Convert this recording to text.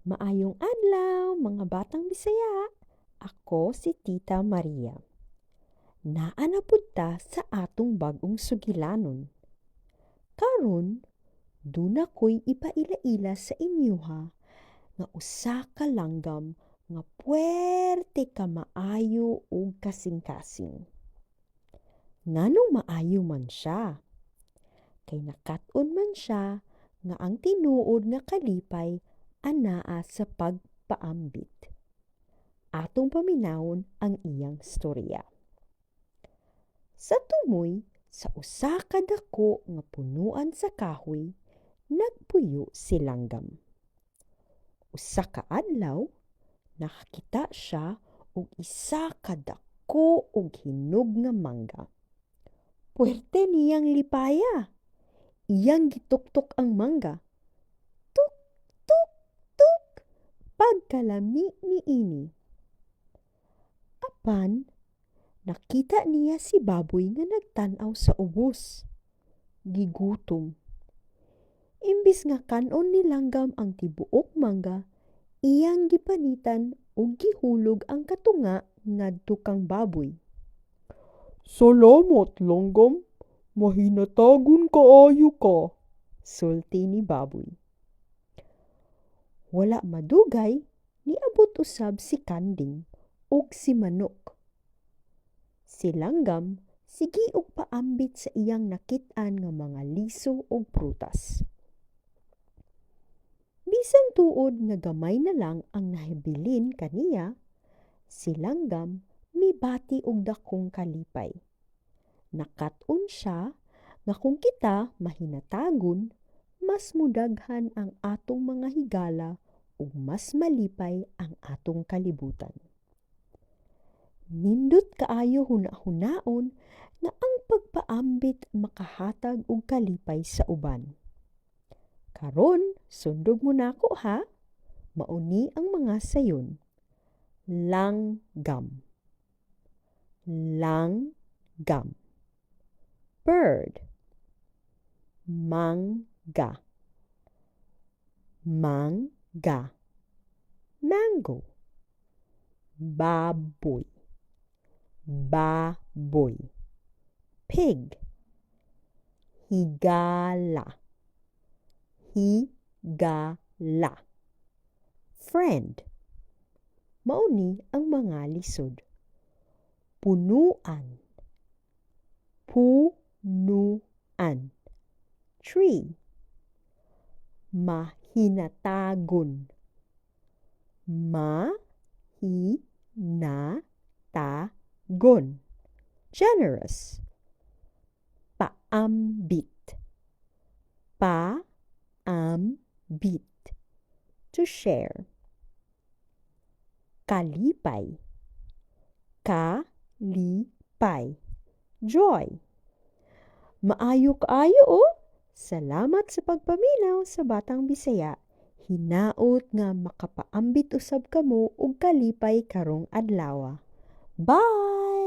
Maayong adlaw, mga batang Bisaya. Ako si Tita Maria. Naa na pud ta sa atong bag-ong sugilanon. Karon, duna ko'y ipaila-ila sa inyoha nga usa ka langgam nga puwerte kamaayo ug kasing-kasing. Nganong maayo man siya? Kay nakat-on man siya nga ang tinuod nga kalipay anaa sa pagpaambit. Atong paminawon ang iyang storya. Sa tumoy, sa usa ka dako nga punuan sa kahoy, nagpuyo si Langgam. Usa ka adlaw, nakakita siya og isa ka dako ug hinog nga mangga. Puwerte niyang lipaya. Iyang gituktok ang mangga. Tuk, tuk, tuk! Pagkalami niini. Apan, nakita niya si baboy nga nagtan-aw sa ubos. Gigutom. Imbis nga kan-on ni Langgam ang tibuok mangga, iyang gipanitan ug gihulog ang katunga ngadto kang baboy. "Salamat, Langgam. Mahinatagon kaayo ka," sulti ni baboy. Wala madugay, niabot usab si Kanding ug si Manok. Si Langgam sige og paambit sa iyang nakit-an nga mga liso ug prutas. Bisan tuod nga gamay na lang ang nahabilin kaniya, si Langgam mibati og dakong kalipay. Nakat-on siya nga kung kita mahinatagon, mas mudaghan ang atong mga higala ug mas malipay ang atong kalibutan. Nindot kaayo huna-hunaon nga ang pagpaambit makahatag og kalipay sa uban. Karon, sundog mo nako ha. Mauni ang mga sayon. Langgam. Langgam. Bird. Mangga. Mangga. Mango. Baboy. Baboy. Pig. Higala. Higala. Friend. Mauni ang mga lisod. Punuan. Punuan. Tree. Mahinatagon. Ma-hi-na-ta-gon. Generous. Paambit. Pa-am-bit. To share. Kalipay. Ka-li-pay. Joy. Maayo kaayo oh! Salamat sa pagpaminaw sa Batang Bisaya. Hinaot nga makapaambit usab kamo og kalipay karong adlaw. Bye!